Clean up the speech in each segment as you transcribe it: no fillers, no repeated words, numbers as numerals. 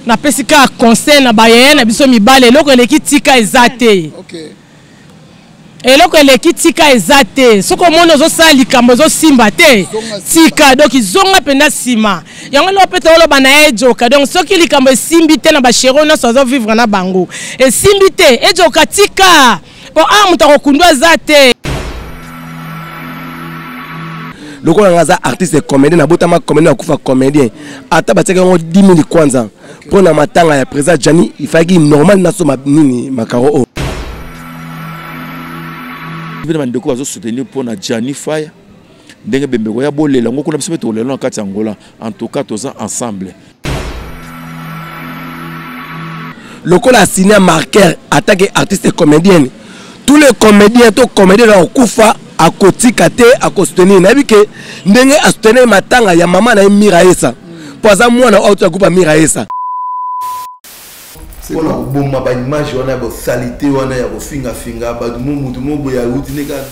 Napesi kaka conseil na bayaya na biso mibale, eloko eleki tika eza te. Okay. Eloko eleki tika eza te. Soki omoni ozosala likambo ezosimba te, tika. Donc zonga mpenza nsima. Yango eloko mpe toloba na ye Ejoka. Donc soki likambo esimbi te na bashero nyonso azovivre na bango, esimbi te, Ejoka tika. Po awa moto akokundwa aza te. Lokola nga aza artiste comédien, nabotama comédien, nakufa comédien, ata batiaki yango 10 000 kwanza mpo na matanga ya président Gianni, il fallait normal nasoma nini makaro oyo. Bino bandeko bazo soutenir mpo na Gianni Faya ndenge bembeko ya bolela ngo kuna, biso mpe tokolela na kati ya Angola. En tout cas toza ensemble. Lokola asigne marqueur en tant que artiste comédienne, tous les comédiens to comédien na kokufa akotika te, akosoutenir. Nayebi ke ndenge asoutenir matanga ya mama na ye Mira Esa, po aza mwana oyo auti ya groupe ya Mira Esa. Mpona koboma baimage wana ya bosalite wana ya kofingafinga bato, mo motu mo boye awuti nde kaka.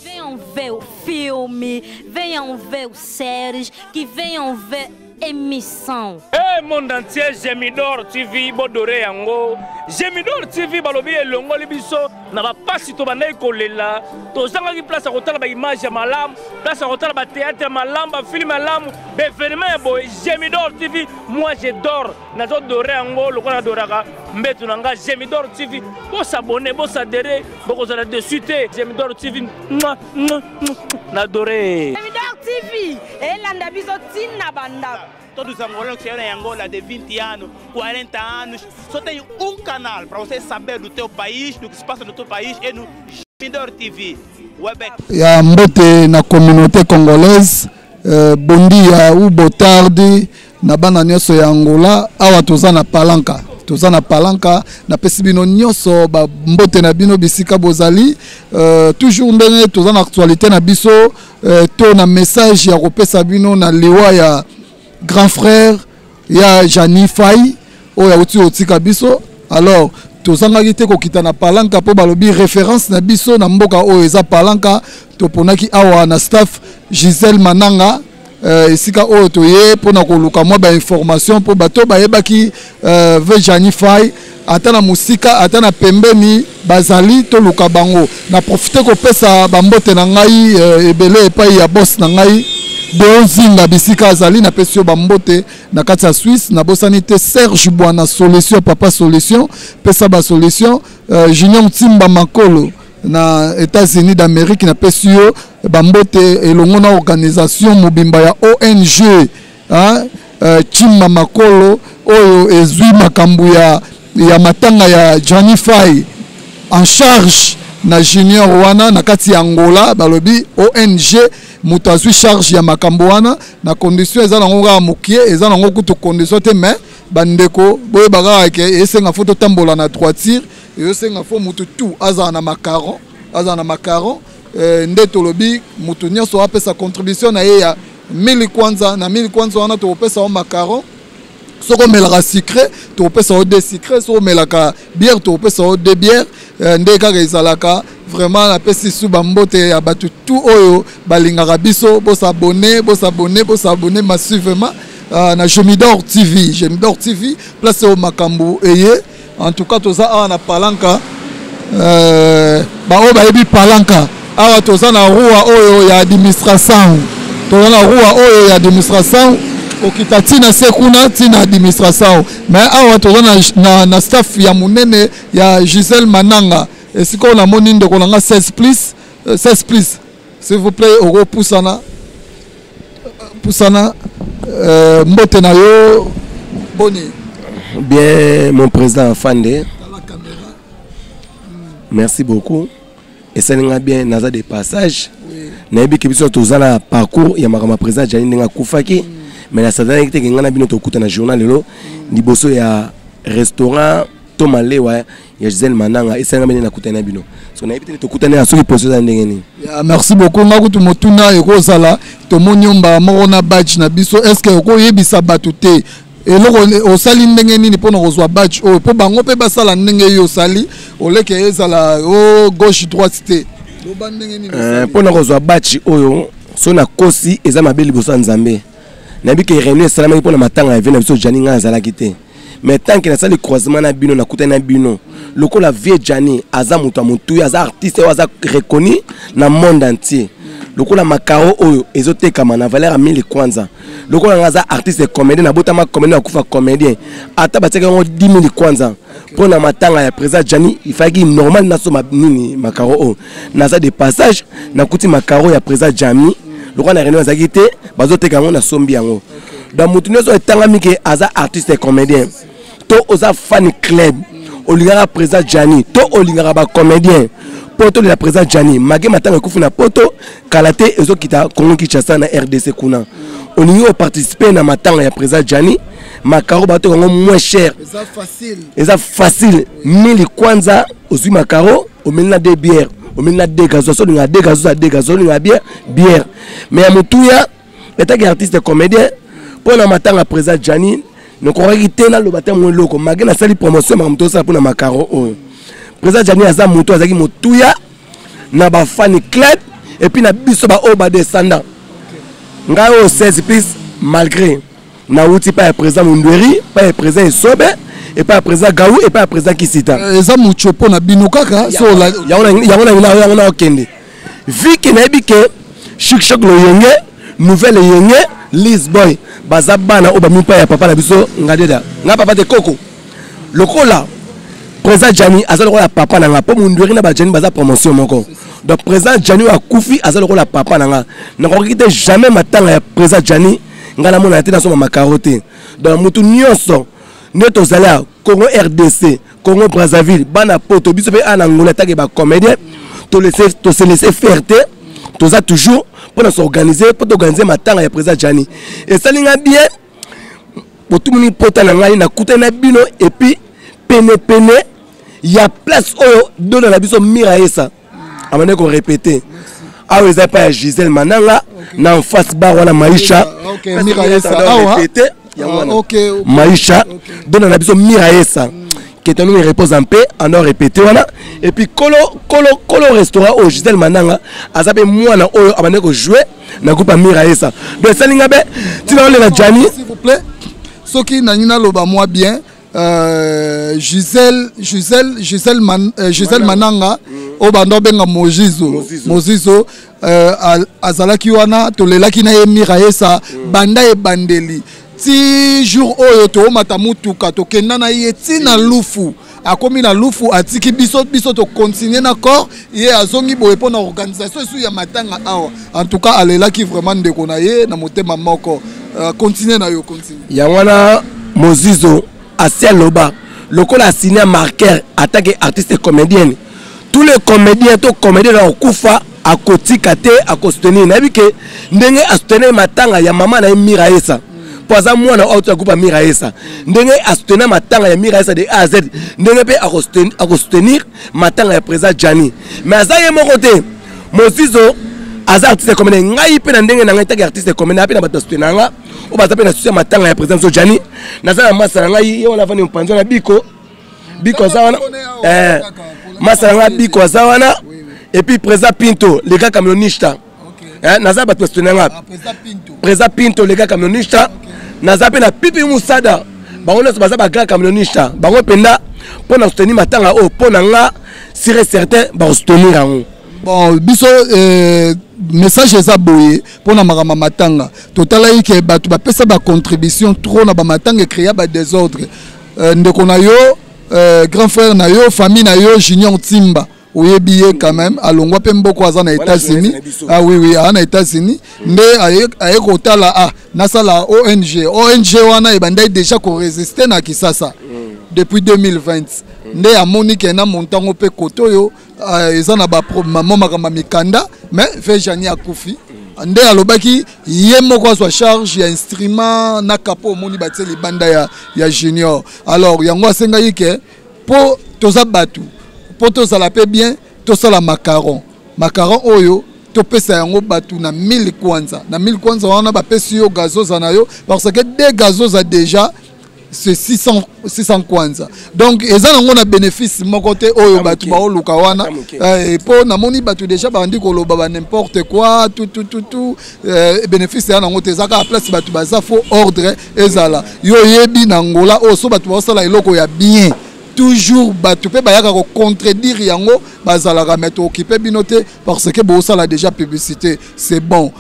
Venham ver o filme, venham ver o séries, que venham ver émission. Hey, monde entier, Gemidor TV, bodore yango. Gemidor TV balobi elongoli biso na ba pasi to bandaki kolela. Tozangaki place ya kotala ba image ya malamu, place ya kotala ba théâtre ya malamu, ba film ya malamu, ba événement ya boye. Gemidor TV, moi je dors. Nazo dorer yango lokola nadoraka mbetu na nga. Gemidor TV, bo s'abonner, bo s'adhérer, bokozala dessus te. Gemidor TV, mwa, mwa, mwa, na doré. Gemidor TV, elanda biso tina bandako. Todos os angolanos que estiveram em Angola de 20 anos, 40 anos, só tem um canal para você saber do teu país, do que se passa no teu país, é no Gemidor TV. Webex. Ya mbote na communauté congolaise, bondia ou botardi na bana nyonso ya Angola. Awa toza na Palanca, toza na Palanca. Napesi bino nyonso ba mbote na bino bisika bozali. Toujours ndenge toza na actualité na biso, to na message ya kopesa bino na liwa ya grand frère ya Gianni Fay oyo auti kotika biso. Alors tozangaki te kokita na Palanca mpo balobi référence na biso na mboka oyo eza Palanca. Toponaki awa na staff Gisèle Mananga, esika oyo toye mpona koluka mwa ba information mpo bato bayebaki ve Gianni Fay ata na mosika ata na pembeni bazali, toluka bango. Na profite kopesa bambote na ngai ebele epai ya boss na ngai Deozinga bisika azali, napesi yo bambote na kati ya Suisse. Nabosani te Serge Bwana solution, papa solution, pesa ba solution, Junior Timba Makolo na États-Unis d'Amérique, napesi yo bambote elongo na organisation mobimba ya ONG, hein, Timba Makolo oyo ezwi makambo ya matanga ya Gianni Fay en charge na Junior wana na kati ya Angola. Balobi ONG moto azwi charge ya makambo wana na condition eza nango kaka mokie, eza nango kutu condition te, mais bandeko boyeba kaka ke esenga fo totambola na droiture, esenga fo motu tout azala na macaron, azala na macaron, nde tolobi motu nyonso apesa contribution na ye ya 1000 kwanza. Na 1000 kwanza wana tokopesa yo macaron. Soki omelaka sucré tokopesa yo 2 sucré, soki omelaka bière tokopesa yo 2 bière, nde kaka ezalaka. Vraiment napesi su bambote ya bato tout oyo balingaka biso, bosabone, bosabone, bosabone massivement na Gemidor TV. Gemidor TV place oyo makambo eye. En tout cas toza awa na Palanca, baoyo bayebi Palanca, awa toza na rua oyo ya administration, toza na rua oyo ya administration kokita ntina se kuna ntina administration. Mais awa toza na staff ya monene ya Gisèle Mananga, esika oyo namoni ndeko na nga 16 plus 16 plus, s'il vous plaît, okopusana pusana, mbote na yo boni? Bien, mon président Afande. Merci beaucoup. Esali nga bien, naza de passage. Nayebi ke biso toza na parcours ya makambo ya président Gianni ndenge akufaki. Mais nasatanaki te ke nga na bino tokuta na journal lelo liboso ya restaurant to malewa ya Gisèle Mananga. Esali nga bien nakutani na bino. So nayebi te tokutani na soki poso eza ndenge nini. Ya, merci beaucoup. Nga kutu motuna ekozala tomoni yo mbala moko na badge na biso, est ce que okoyebisa bato te eloko osali ndenge nini mpona kozwa badge oyo, mpo bango mpe basala ndenge yo osali, oleke ezala o gauche droite te, loba ndenge nini osali mpona kozwa badge oyo? So nakosi eza mabe liboso ya Nzambe. Nayebi ke réunion esalamaki mpona matanga ya vieux na biso Gianni, ngai nazalaki te, mais tant que nasali croisement na bino, nakutani na bino, lokola vieux Gianni aza moto ya motuya, aza artiste oyo aza reconnu na monde entier, lokola makaro oyo ezotekama na valeur ya 1000 kwanza, lokola nga aza artiste comédien, nabotama comédien, nakufa comédien, ata batiaki yango 10 000 kwanza mpo na matanga ya président Gianni, ifalaki normal nasoma nini makaro oyo. Naza de passage, nakuti makaro ya président Gianni, lokola na réunion azalaki te, bazoteka yango, nasombi yango. Donc motu nyonso etangami ke aza artiste comédien to oza fan club, olingaka président Gianni to olingaka bacomédien, mpo tolela président Gianni mage matanga ekufi na poto kala te, ezokita Congo Kinshasa na RDC kuna, olingi oparticipe na matanga ya président Gianni, makaro bateka yango moins cher. Eza facile. Eza facile, 1000 kwanza ozwi makaro, omeli na deux bière, omeli na deux gazo. So olingaka deux gazo, deux gazo, olingaka bière, bière. Mais ya motuya etaki artiste comédien mpo na matanga président Gianni, nakokaki te naloba te mwa eloko mage nasali promotion makambo tosala mpona makaro oyo. Président Gianni aza moto azalaki motuya na bafani club et puis na biso baoyo badescendant. Ngai oyo 16 plus, malgré nauti pa ya président Mundweri, pa ya président Esobe, epai ya président Gaou, epai ya président Kisita. Eza mocho mpo na bino kaka so Yango na okende vu ke nayebi ke Chik Chok Loyenge, Nouvelle Eyenge, Lisboy baza bana oyo bami mpa ya papa na biso Ngadeda, nga papa te koko. Lokola président Gianni aza lokola papa na nga, mpo Mundweri na bagianni baza promotion moko, donc président Gianni oyo akufi aza lokola papa na nga, nakoki te jamais matanga ya président Gianni ngai namonana te nasomba makaro te. Donc motu nyonso nde tozali ya Congo RDC, Congo Brazzaville, bana poto, biso mpe ana Angola, atake bacomédien, tose laisse faire te, toza toujours mpona s'organiser mpo toorganiser matanga ya président Gianni. Esali nga bien botumuni pota na ngai, nakutani na bino et puis penepene ya place oyo dona na biso Mira Esa amande korépéter awa, eza epai ya Gisèle Mananga na en face bar wana Maisha. Mira Esa awa. Répéter yango wana Maisha, dona na biso Mira Esa, que ton nom repose en paix, en or répété wana. Et puis kolo kolo kolo restaurant oyo Gisèle Mananga aza mpe mwana oyo abandaki kojouer na groupe ya Mira Esa. Donc esali nga be ntina olela Gianni. S'il vous plaît, soki nangi naloba mwa bien, Gisèle Mananga oyo banda obenga Mozizo, Mozizo azalaki wana, tolelaki na ye Mira Esa banda ebandeli ti jour oyo toomata mutuka, tokenda na ye ti na Lufu. Akomi na Lufu, atiki biso, biso tocontinue na corps, ye azongi boye mpo na organisation esu ya matanga awa. En tout cas alelaki vraiment ndeko na ye na motema moko. Continue na yo, continue. Yango wana Mozizo asi aloba, lokola asini marqueur atake artiste comédienne, tous les comédiens to comédien na kokufa akotika te, akosoutenir. Nayebi ke ndenge asoutenir matanga ya mama na ye Mira Esa, mpo aza mwana oyo auti ya groupe ya Mira Esa, ndenge asoutenir matanga ya Mira Esa de A à Z, ndenge mpe akosoutenir matanga ya président Gianni. Mais aza ye moko te, Mozizo aza artiste comédien. Ngai mpe na ndenge na ngai taki artiste comédien mpe na bato basoutenir nga oyo baza mpe na susi ya matanga ya président biso Gianni. Naza na masa na ngai, ye wana avandi mopanzi wana, Biko. Biko aza wana, masa na ngai Biko aza wana. Et puis président Pinto lega camionista, naza bato basoutenir nga, président Pinto lega camionista. Naza mpe na Pipi Musada, bango nyonso baza bagrand camionista. Bango mpenza mpo na soutenir matanga oyo, mpo na nga sûr et certain bakosoutenir yango. Bon, biso message eza boye mpona makambo ya matanga. Totalaki ke bato bapesa bacontribution trop na bamatanga, ecréa badésordre. Ndeko na yo, grand frère na yo, famille na yo, Junior Timba. Oyebi ye quand même, alongwa mpe mboko, aza na États-Unis. Ah oui oui, aza na États-Unis nde aye kotala. Ah, nasala ONG. ONG wana ebandaki déjà korésister na Kisasa depuis 2020. Nde amoni ke na montango mpe kote oyo eza na bamamo makambo ya mikanda, mais ve Jani akufi, nde alobaki ye moko azwa charge ya instrument na kapo. Omoni batie libanda ya Junior. Alors yango asengaki ke mpo toza bato, mpo tozala mpe bien, tosala macaron. Macaron oyo topesa yango bato na 1000 kwanza. Na 1000 kwanza wana bapesi yo gazoza na yo, parce que deux gazoza déjà c'est 600, 600 kwanza. Donc eza nango na bénéfice moko te oyo bato baoluka wana, mpo namoni bato déjà bandi koloba ba n'importe quoi, tout tout tout tout. Bénéfice eza nango te, eza kaka place bato baza, faut ordre ezala. Yo oyebi na Ngola oyo so bato baosala eloko ya bien, toujours bato mpe bayaka kocontredire yango, bazalaka. Mais tookipe bino te parce que bosala déjà publicité, c'est bon.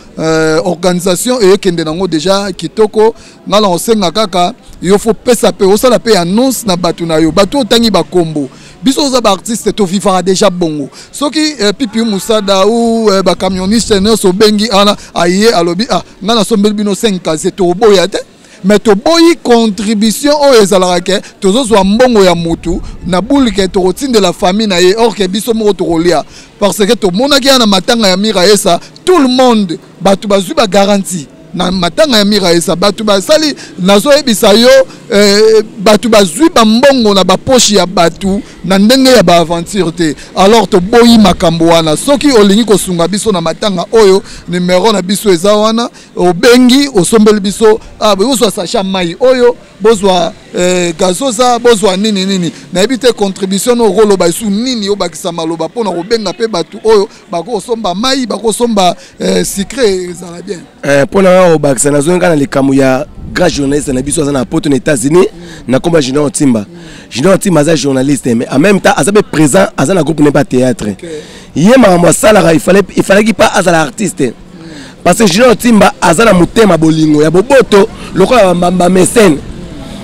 Organisation eyekende nango déjà kitoko. Nga na osenga kaka yo faut pesa mpe osala mpe annonce na bato na yo, bato otangi bakombo. Biso oza baartiste, tovivaka déjà bongo. Soki Pipi Mosada ou bacamionniste nyonso obengi wana, aye alobi: "Ah, nga nasombeli bino 5 casier", toboya te. Mais toboyi contribution oyo ezalaka ke tozozwa mbongo ya mutu na bule ke tokotindela famille na ye, or ke biso moko tokolia, parce que tomonaki ya na matanga ya Mira Esa, tout le monde, bato bazwi bagarantie na matanga ya Mira Esa. Bato basali, nazoyebisa yo, bato bazwi bambongo na bapoche ya bato na ndenge ya baaventure te. Alors toboyi makambo wana. Soki olingi kosunga biso na matanga oyo, numero na biso eza wana, obengi, osombeli biso. Ah, bozwa sachet mai oyo, bozwa gazoza, bozwa nini nini, nayebi te. Contribution no okoloba esu nini, obakisa maloba mpona kobenga mpe bato oyo bakosomba mai, bakosomba sucré, ezala bien. Mpona nga kobakisa, nazongi kaka na likambo ya grand journaliste na biso aza na poto na États-Unis, na komba Junior Otimba. Junior Otimba aza journaliste, mais en même temps aza mpe présent, aza na groupe ne mpe théâtre. Ye makambo asalaka, il fallaki pas azala artiste, parce que Junior Otimba aza na motema bolingo ya boboto lokola bamesene.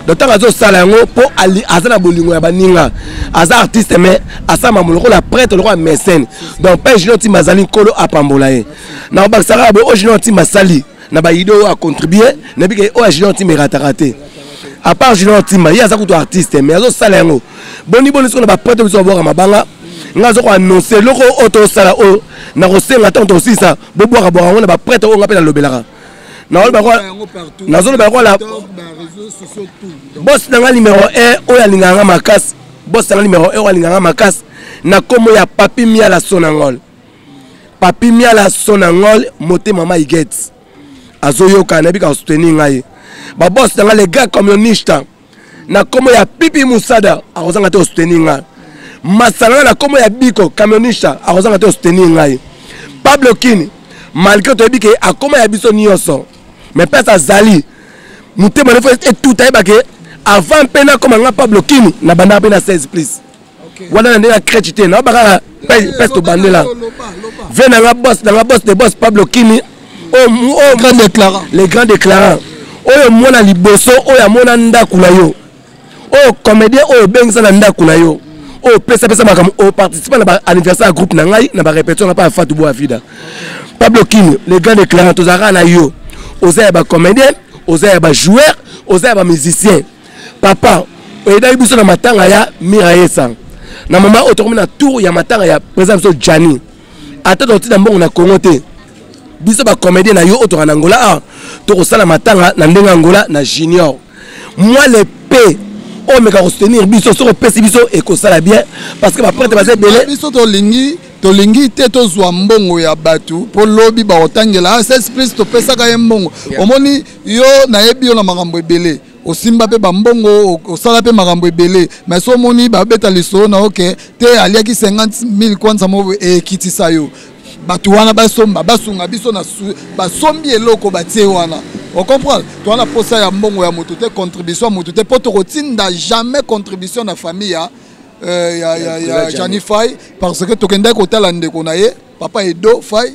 Donc ntango azosala yango mpo aza na bolingo ya baninga, aza artiste mais asala mambo lokola prêtre, lokola mécène. Donc mpe Junior Timba azali, Nkolo apambola ye. Na kobakisaka boye, oyo Junior Timba asali na baide oyo acontribue, nayebi ke oyo ya Junior Timba erataka te. À part Junior Timba, ye aza kutu artiste mais azosala yango. Boni boni soki na baprêtre biso babwaka mabanga? Nga aza koannonce eloko oyo tosala oyo na kosenga, ntango tokosilisa, bobwaka bwaka yango na baprêtre oyo nga mpe nalobelaka. Nazoloba yango, boss na nga numéro 1 oyo alingaka nga makasi, boss na nga numéro 1 oyo alingaka nga makasi na nkombo ya Papi Miala Sonangol, Papi Miala Sonangol, motema mai get azoyoka, nayebi kaka soutenir ngai. Baboss na nga, les gars communiste na nkombo ya Pipi Musada, akozanga te kosoutenir ngai. Masala nga na nkombo ya Biko Camionista, akozanga te kosoutenir ngai. Pablo Kini, malgré toyebi ke akoma ya biso nyonso, mais place azali motema nefo etuta, yeba ke avant mpe nakoma nga Pablo Kini, na bandaka mpe na 16 plus wana na ndenge ya crèche te, naoba kaka place tobandela ve na nga boss na nga, boss de boss, Pablo Kini oyo grand déclarant. Les grands déclarants oyo mwana liboso oyo amona ndako na yo, oyo comédien oyo obengisa na ndako na yo, oyo opesapesa makambo, oparticipe na baanniversaire ya groupe na ngai, na barépétition na pa ya Fatou Boa Vida. Pablo Kini, le grand déclarant, tozalaka na yo, oza ya bacomédien, oza ya bajoueur, oza ya bamusicien. Papa oyedaki biso na matanga ya Mira Yesa, na mama oyo tokomi na tour ya matanga ya président biso Jani. Ata tokotinda mbongo na Congo te, biso bacomédien na yo oyo toka na Angola awa, tokosala matanga na ndenge Angola na Junior. Moi le p oyo omeka kosoutenir biso, soki opesi biso ekosala bien, parce que baprêtre baza ebele. Biso tolingi te tozwa mbongo ya bato mpo lobi bakotangela 16 plus topesaka ye mbongo. Omoni yo, nayebi yo na makambo ebele, osimba mpe bambongo, osala mpe makambo ebele, mais so omoni babeta lisolo na oke te, aliaki 50 000 kwanza mo ekitisa yo. Bato wana basomba, basunga biso na basombi eloko batie wana, ocomprendre? Towana posa ya mbongo ya moto te, contribution ya moto te, mpo tokotinda jamais contribution na famille ya Jani Fai, parce que tokendaki kotala ndeko na ye, papa Edo Fai.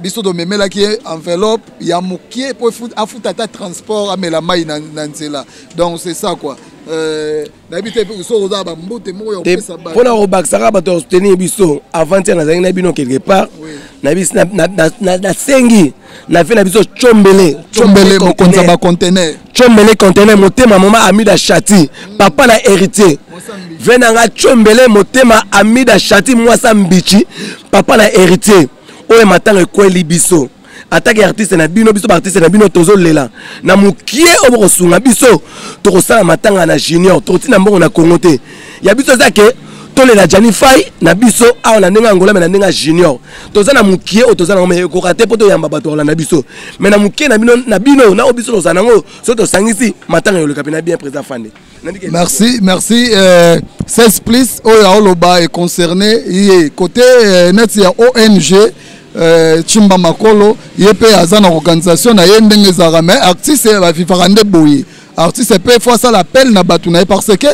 Biso tomemelaki ye enveloppe ya mokie mpo afuta ata transport, amela mai na nzela. Donc c'est ça quoi. Euh, nayebi te soki oza bambote moko ya kopesa bato mpo na kobakisaka bato ya soutenir biso avant tia nazalaki na bino quelque part nasengi na vie na biso combele combele mokonzi ya bacontener combele contener motema mama amida chati papa na héritier ve na nga combele motema amida chati mwasa mbichi papa na héritier oyo matanga ekweli biso atake artiste na bino biso baartiste na bino tozolela na mokie oyo bokosunga biso tokosala matanga na junior tokotinda mbongo na congo te ya biso eza ke tolela jani fai na biso awa na ndenge ya angola me na ndenge ya junior toza na mokie oyo toza nango me ekoka te mpo toyamba bato kolanda biso me na mokie na bino na bino na oyo biso tozala nango soki tosangisi matanga yoleka mpe na bien président fande merci merci euh, 16 plus oyo aoloba econcerne ye côté euh, neti ya ong euh, chimba makolo ye mpe aza na organisation na ye ndenge ezalaka mais artiste bavivaka nde boye artiste mpe fo asala appel na bato na ye parce que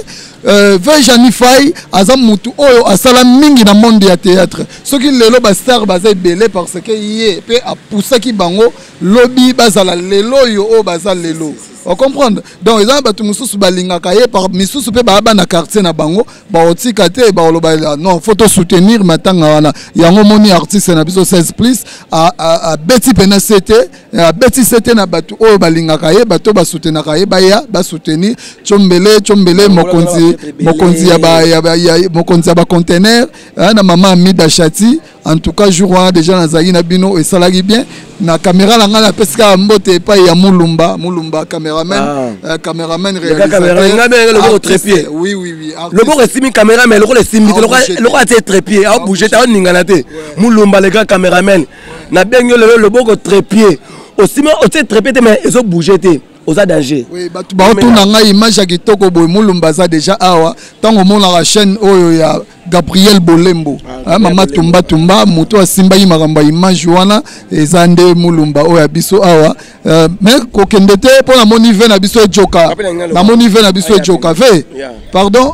euh, ve jani fai aza mutu oyo asala mingi na monde ya théâtre soki lelo bastar baza ebele parce que ye mpe apusaki bango lobi bazala lelo oyo oyo baza lelo ocomprendre donc eza na bato mosusu balingaka ye par misusu mpe baya bana quartier na bango bakotika te bakoloba ah, non faut tosoutenir matanga wana yango omoni artiste na biso 16 plus abeti mpena se te abeti se te na bato oyo balingaka ye bato oyo basoutenaka ye baya basoutenir combele combele mokonzi mokonzi ya ba, ya, ba, ya, mokonzi ya bacontener na mama amida chati en tout cas jour wana déjà nazalaki na bino esalaki bien na caméra na ngai napesi kaka mbote epai ya mulumba mulumba cameraman ah. euh, cameraman réalisateur trépied oui oui oui loboko esimi caméra mais lokola esimbi te lokola atie trépied aobouge te aoningana te mulumba le grand cameraman nabengi yo lelo loboko trépied osimi otie trépied te mais ezobouge te oza danger oui, bato baotuna ngai image ya kitoko boye mulumba aza déjà awa ntango omonaka chaîne oyo ya gabriel bolembo ah, mama tumba tumba moto asimbaki makambo ya image wana eza nde mulumba oyo ya biso awa euh, mais kokende te mpo namoni ve na biso ejoka namoni ve na biso ejoka ve pardon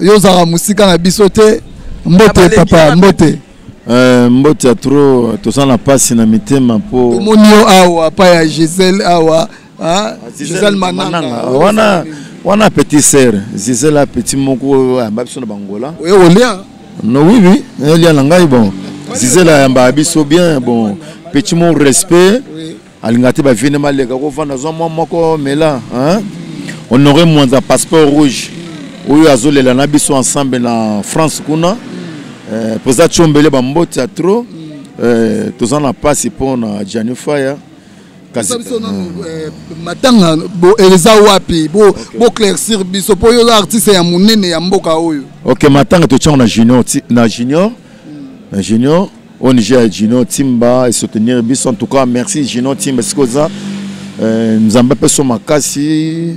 yo ozalaka mosika na biso te mbote papa mbote Euh, mbote ya trop toza na mpasi na mitema mpo tomoni yo awa pa ya gisele awa ah, gisele mananga wana wana petit sœur gisele a petit moko ayamba biso na bangola oye olia no oui oui olia na ngai bon gisele ayambaka biso bien bon petit mot respect alinga te bavie nde maleka kovanda zwa mwa moko mela honore mwanza passeport rouge oyo azolela na biso ensemble na france kuna eh, président tiombele bambote ya trop eh, toza na mpasi mpo na gianni faya kasi biso nanu eh, matanga eza wapi boclaircir biso mpo yo oza artiste ya monene ya mboka oyo ok matanga totyango na junior na junior na junior ONG ya Gino Timba et soutenir biso en tout cas merci Gino Timba siko oza euh, Nzambe apeso makasi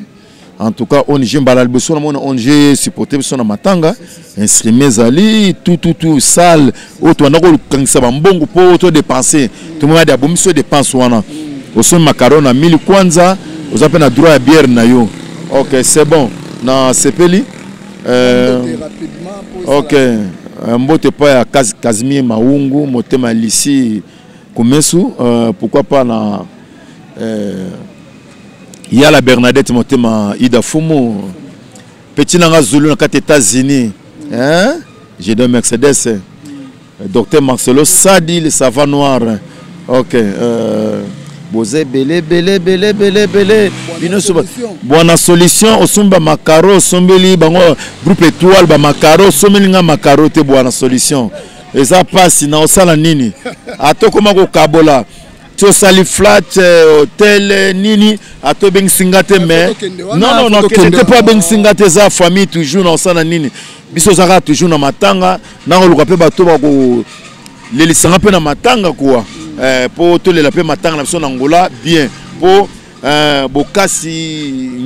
en tout cas ONG mbala liboso na mona ONG supporter biso na matanga instrument ezali tout tout tout salle oyo tobanda kokangisa bambongo mpo to dépenser tomona de abomi biso dépense wana osombi macaron na mili kwanza oza mpe na droit ya bière na yo ok c'est bon na sepeli Euh, ok euh, mbote epai ya casimir maungu motema lisi kumesu euh, pourquoi pas na euh, yala bernadette motema ida fumu petit nanga zulu na kati états-unis hein? j'ai deux mercedes Docteur Marcelo Sadi, le savant noir. Ok. Euh, boza ebele ebele ebele ebele ebele bino so bwana solution osombi bamakaro osombeli bango groupe étoile bamakaro osombeli nga makaro te bwana solution eza mpasi na osala nini ata okoma kokabola ti osali flat eh, hotel eh, nini ata obengisi nga te mais non non non kende te mpo abengisi nga te eza famille toujours na osala nini biso ozalaka toujours na matanga nakoluka mpe bato bakolelisanga mpe na matanga kuwa mpo eh, tolela mpe matanga na biso na angola bien mpo eh, bokasi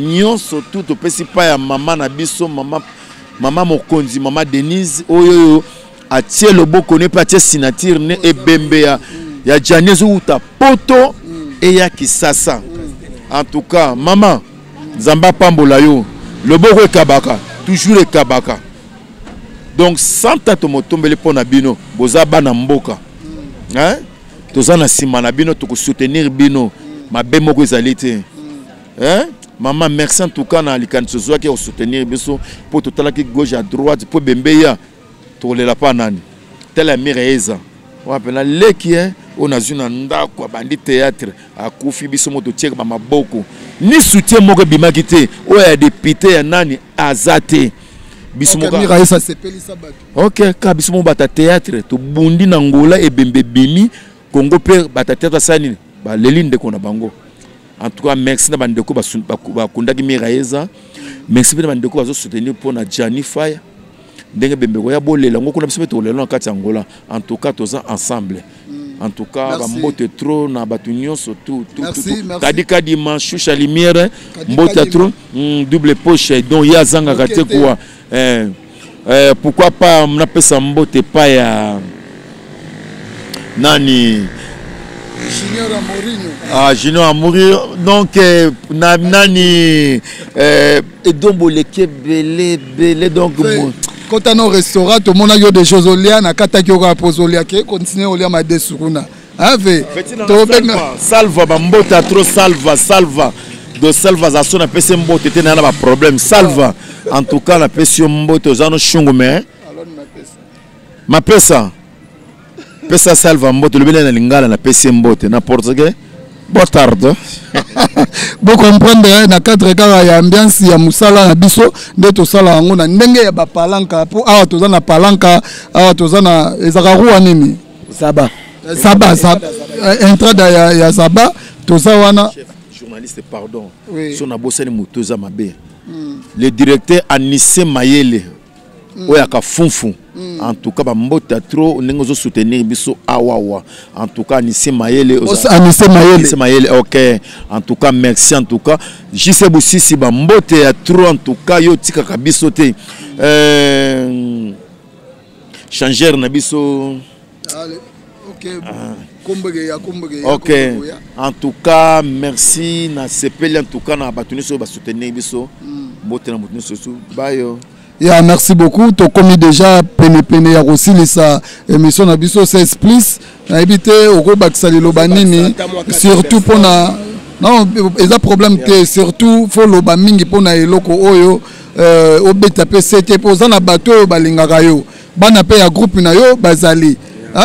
nyonso tu topesi mpa ya mama na biso mama, mama mokonzi mama denise oyo oyo atie loboko ne mpe atie signature ne ebembe ya, ya jani ezowuta poto eya kisasa en tout cas mama nzambe apambola yo loboko ekabaka toujours ekabaka donc sans tato motombeli mpo na bino boza bana mboka hein? toza na nsima na bino tokosoutenir bino mabe moko ezali te hein? Mama, merci en tout cas na likanisi ozwaki ya kosoutenir biso mpo totalaki gauche à droite mpo ebembe ya tokolela mpa nani tala ya mire eza wana mpena leki e oyo nazwi na ndako abandi théâtre akufi biso mo totieka bamaboko ni soutien moko ebimaki te oyo ya depute ya nani aza te biso moko ok ka biso moko bata théâtre tobundi na ngola ebembe ebimi Congo mpe bata théâtre asala nini baleli ndeko na bango. En tout cas merci na bandeko bakundaki Miraeza, merci mpe na bandeko bazosoutenir mpo na Gianni Fire ndenge bembeko ya bolela yango kuna biso mpe tokolela na kati ya Angola. En tout cas toza ensemble. En tout cas bambote trop na bato nyonso tout kadi kadima shusha lumière mbote trop double poche donc ye azangaka te kuwa pourquoi pas napesa mbote pa ya nani Junior Amorinho. Ah, Junior Amorinho. Donc, na, nani, Edombo leki ebele ebele donc. Kota no restaurant tomonaki yo deja ozolia nakataki yo kaka mpo ozolia ke continue olia madesu kuna ave tobenga salva bambota trop salva salva do salva aza so napesi mbote te naa na baproblème salva en tout cas napesi yo mbote oza no shungu mais mapesa pesa salva mbote olobeli na lingala napesi ye mbote na portugais boa tarde. Bocomprendre na cadre kaka ya ambiance ya mosala na biso nde tosala yango na ndenge ya bapalanka mpo awa toza na palanka awa toza na ezalaka ruwa nini zaba zaba zaba entrada ya zaba toza wana. Journaliste pardon, oui. So nabosani moto eza mabe. Le directeur Anise Mayele oyo akafunfu. En tout cas bambota trop ndenge ozosoutenir biso awawa. En tout cas Anise Mayele, Anise Mayele, Anise Mayele, ok. En tout cas merci. En tout cas JC Busisi bambote ya trop. En tout cas yo tikaka biso te changeur na biso. Allez, ok. Ok, en tout cas merci na sepeli en tout cas na bato nyonso oyo basoutenir biso. Mbote na moto nyonso bayo. Ya merci beaucoup. Tokomi déjà penepene ya kosilisa émission na biso 16 plus. Nayebi te okobakisa liloba nini surtout mpona non eza problème te, surtout fo loba mingi mpona eloko oyo obeta mpe sete mpo oza na bato oyo balingaka yo, bana mpe ya groupe na yo bazali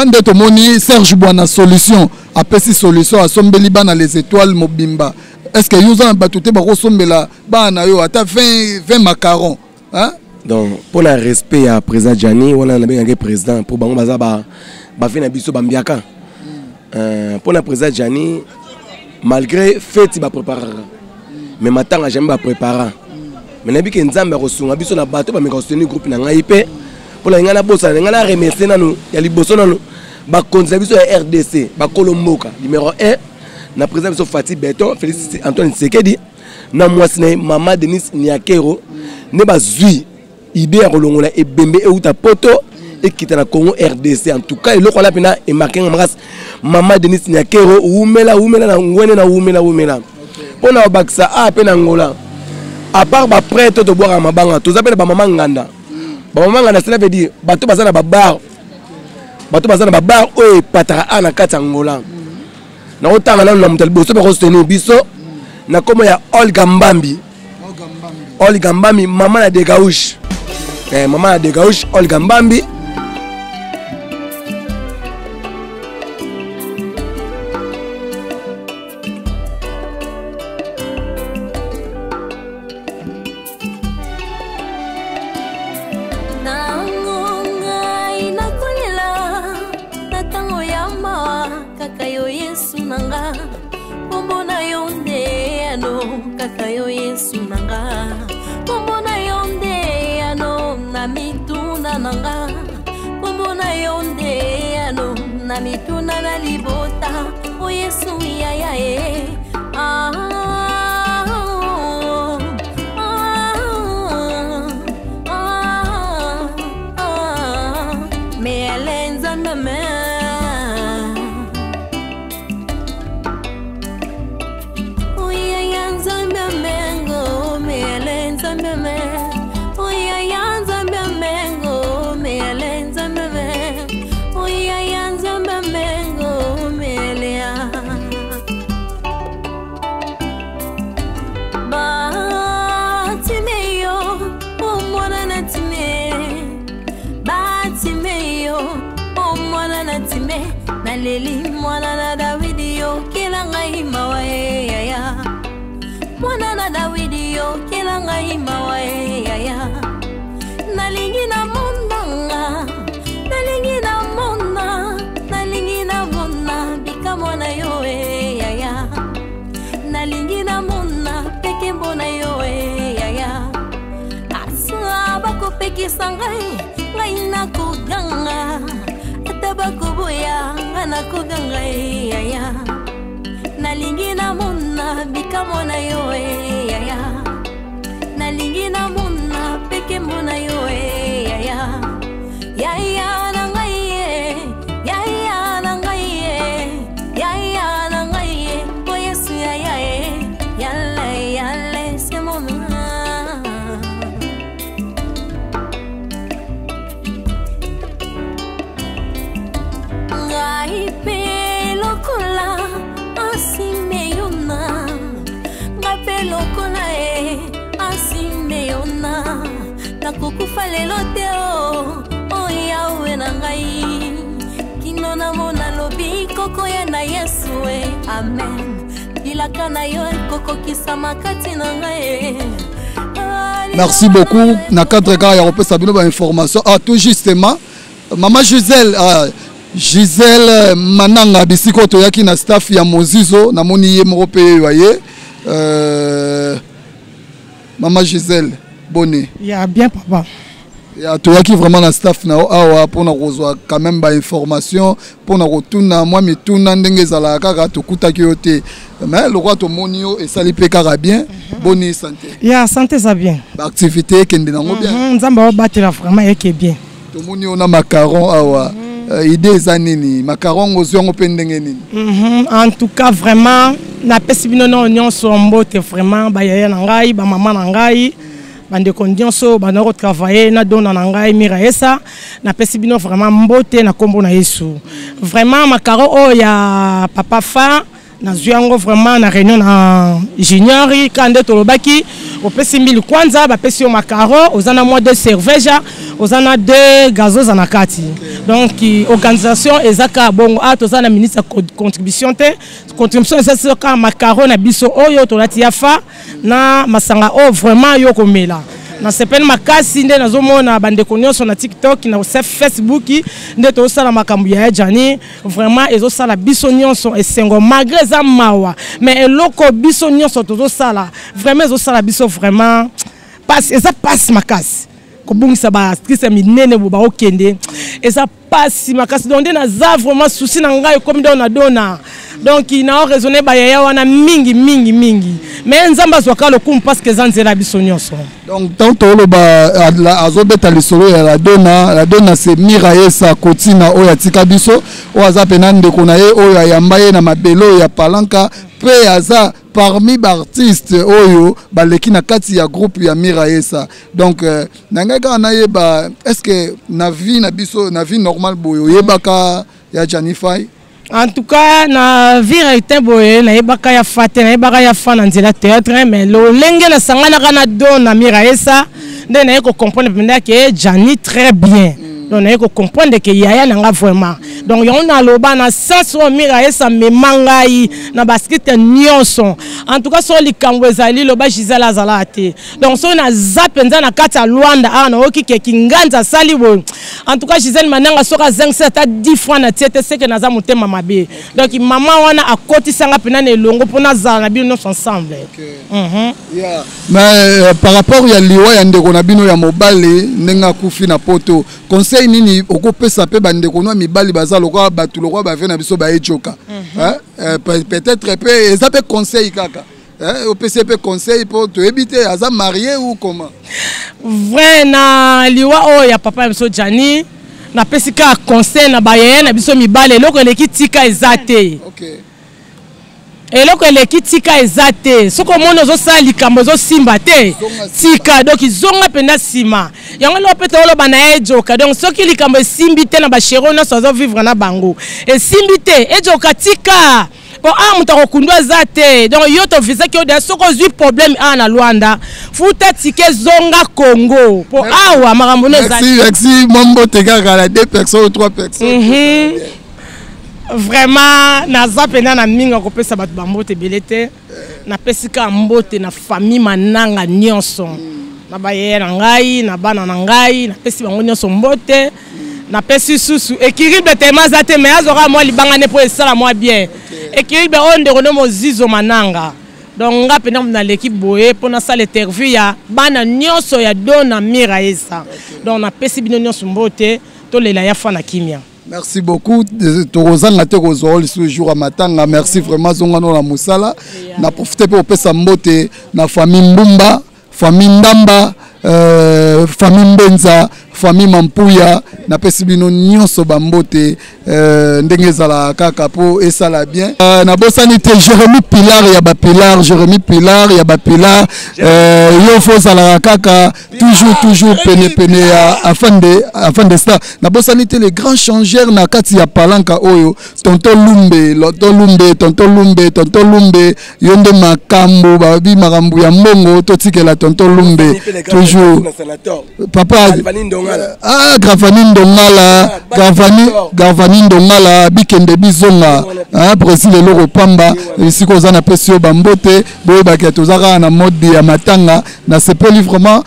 nde tomoni Serge Bwana solution apesi solution asombeli bana les étoiles mobimba. Est ce que yo oza na bato te bakosombela bana na yo ata 20 macaron? Hein? Donc pour le respect ya président Gianni wana nabengaki président mpo bango baza bafe na biso bambiaka. Pour la président Gianni malgré feti bapréparaka mais matanga jamais baprépara mais nayebi ke Nzambe akosunga biso na bato bameka kosoutenir groupe na ngai mpe mpo na ngai nabosana ngai na remercier nanu ya liboso nanu bakonzi na biso ya RDC bakolo mboka numéro 1 na président biso Fati Beton Félix Antoine Tshisekedi na mwasi na ye mama Denise Niakero nde bazwi idée ya kolongola ebembe euta poto ekita na Congo RDC. En tout cas eloko wana mpena emarke nga makasi. Mama Denise Niakero wumela wumela na ngwene na wumela wumela mpo na kobakisa a mpe na Angola à part baprêtre tobwaka mabanga toza mpe na bamama nganda. Bamama nganda cela veut dire bato baza na babar, bato baza na babar oyo epataka a na kati ya Angola. Nakotanga nanu na moto ya liboso bakosoutenir biso na nkombo ya Olga Mbambi. Olga Mbambi mama na Degauche, mama na Degauche Olga Mbambi. Ntango ya mawa kaka yo Yesu na nga, kombo na yo nde yano, kaka yo Yesu na nga, kombo na yo nde yano na mituna na nga, kombo na yo nde yano na mituna na libota o Yesu yaya e ah, ah, ah, ah, mais elle est nzambe me oyaya nzambe mengo meyele nzambe me oyaya nzambe mengo meyele nzambe me oyaya nzambe mengo meyelea. Batime naleli mwana na Dawidi yokela ngai mawa e yaya mwana na Dawidi yokela ngai mawa e yaya nalingi namonanga nalingi namona nalingi namona bikamwa na yo e yaya nalingi namona mpe nkembo na yo e yaya asa bakopekisa ngai ngai nakoganga ata bakoboya ngai nakoganga e yaya nalingi namona bikamwa na yo e yaya nalingi namona mpe nkembo na yo e yaya yaya na ngai ye yaya na ngai ye yaya na ngai ye o yesu yaya e yale yale semona ngai mpe lokola asimeyona ngai mpe lokola e asimeyona nakokufa lelo te o o yawe na ngai kino namona lobi kokoya na yesu e amen bilaka na yo ekokokisama kati na ngai e Merci beaucoup. Na cadre kaka ya kopesa bino ba information. Ah, tout justement, Mama Gisèle, ah, Gisèle Mananga bisika oyo toyaki na staff ya Mozizo, namoni ye moko mpe yeyo aye. Euh, Mama Gisèle, boni? Ya bien papa. Ya toyaki vraiment na staff na yo awa mpona kozwa quand même ba information mpona kotuna mwa mituna ndenge ezalaka kaka tokutaki yo te mais lokola tomoni yo esali mpe kaka bien boni santé ya santé eza bien baactivité ekende nango bien nzambe aobatela vraiment eke bien tomoni yo na macaron awa idée eza nini macaron yango ozwi yango mpe ndenge nini En tout cas vraiment napesi bino nao nyonso mbote vraiment bayaya na ngai bamama na ngai bandeko nyonso banda kotravaille na dona na ngai Mira Esa napesi bino vraiment mbote na nkombo na Yesu vraiment makaro oyo ya papa fa nazwi yango vraiment na réunion na junior ka nde tolobaki opesi mbili kwanza bapesi yo makaro oza na mwa deux cerveja oza na deux gazoza na kati donc organisation eza kaka bongo awa toza na ministre ya contribution te contribution eza so kaka makaro na biso oyo tolati ya fa na masanga oyo vraiment yo komela nasepeli makasi nde nazomona bandeko nyonso na tiktok na facebook nde tozosala makambo ya Jani vraiment ezosala biso nyonso esengo malgré eza mawa mais eloko biso nyonso tozosala vraiment ezosala biso vraiment pasi eza pasi makasi kobungisa baactrice ya minene bo baokende eza pasi makasi donc nde naza vraiment souci na ngai ekomi donc na dona donc nao raisonne bayaya wana mingi mingi mingi mais nzambe azwaka lokumu parce que eza nzela ya biso nyonso donc tant toloba azobeta lisolo ya la dona la dona c'est Mira Yesa Kotina oyo atika biso oyo aza pena ndeko na ye oyo ayamba ye na mabele oyo ya palanka mpe aza parmi baartiste oyo baleki na kati ya groupe ya Mira Yesa donc na ngai kaka nayeba est ce que na vie na biso na vie normale boye oyebaka ya Jani Fai En tout cas na vie réalité boye nayebaka ya fa te nayebaka ya fa na nzela théâtre mais lolenge nasanganaka na don na Mira Esa nde naye kocomprendre mpenza ke Jani très bien donc naye kocomprendre ke yaya na nga vraiment donc yango naloba na sens oyo Mira Esa mema ngai na baskite nyonso en tout cas soki likambo ezali loba Gisèle azalaka te donc soki naza mpenza na kati ya Luanda awa nayoki ke Kinganza asali boye en tout cas Gisèle Mananga soki azangisi ata 10 francs na tie te seke naza motema mabe donc mama wana akotisanga mpena na elongo mpo nazala na bino nyonso ensemble Yeah. Mais par rapport ya liwa ya ndeko na bino ya mobali ndenge akufi na poto conseil nini okopesa mpe bandeko no ya mibali baza lokola bato lokola bave na biso baejoka peut-être mpe eza mpe conseil kaka opesi ye mpe conseil mpo toyebi te aza marié ou comment vrai na liwa oyo ya papa ya biso Jani napesi kaka conseil na bayaya na biso mibale eloko eleki tika eza te eloko eleki tika eza te soki omoni ozosala likambo ezosimba te tika donc zonga mpenza nsima yango eloko mpe toloba na ye ejoka donc soki likambo esimbi te na bashero nyonso azovivre na bango esimbi te ejoka tika po awa moto akokundu aza te donc yo tovisaki yo deja soki ozwi problème awa na Luanda futa tike zonga Congo po awa makambo no eza merci merci mwa mbote kaka na deux personnes ou trois personnes. Vraiment naza mpenza na mingi ya kopesa bato bambote ebele te. Napesi kaka mbote na famille Mananga nyonso, na bayeye na ngai, na bana na ngai, napesi bango nyonso mbote. Napesi susu équilibre tellement aza te, mais azwaka mwa libanga ne mpo esala mwa bien équilibre oyo ndeko no Mozizo Mananga. Donc nga mpenza naleki boye mpo nasala interview ya bana nyonso ya Dona Mira Esa. Donc napesi bino nyonso mbote, tolela ya fa na kimia. Merci beaucoup. Tokozanga te kozwa oyo lisusu jour ya matanga. Merci vraiment, zonga no na mosala. Na profite mpe kopesa mbote na famille Mbumba, famille Ndamba, famille Mbenza, famille Mampuya. Napesi bino nyonso bambote ndenge ezalaka kaka mpo esala bien. Nabosani te Jérémi Pilar ya bapilar, Jérémi Pilar ya bapilar. Yo fo ozalaka kaka toujours toujours penepene ya Afande Star. Nabosani te le grand changeur na kati ya palanka oyo, tonton Lumbe, tonton Lumbe, tonton Lumbe, tonton Lumbe, yo nde makambo. Babi makambo ya mbongo totikela tonton Lumbe toujours, papa. Ah, Gravani Ndongala, Gravani, Gravani Ndongala, bikende bizonga, ah, Brésil eloko pamba esika oza. Napesi yo bambote. Boyebaki toza kaka na mode ya matanga. Nasepeli vraiment,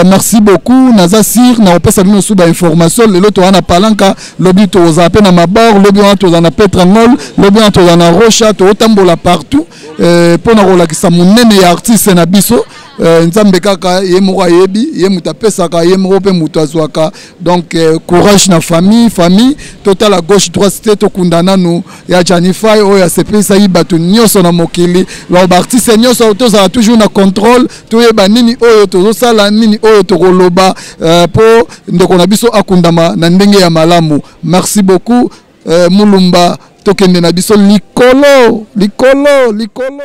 merci beaucoup. Naza sûr na kopesa bino su bainformation. Lelo toza na palanka, lobi tozala mpe na Mabor, lobi wana tozala na Petrangol, lobi wana tozala na Rocha. Tootambola partout mpo na kolakisa monene ya artiste na biso. Nzambe kaka ye moko ayebi, ye moto apesaka, ye moko mpe moto azwaka. Donc courage na famille. Famille, totala gauche droite te, tokunda nanu ya Gianni Fay oyo asepelisaki bato nyonso na mokili. Donc baartiste nyonso tozala toujours na contrôle, toyeba nini oyo tozosala, nini oyo tokoloba, mpo ndeko na biso akundama na ndenge ya malamu. Merci beaucoup. Mulumba, tokende na biso likolo, likolo, likolo.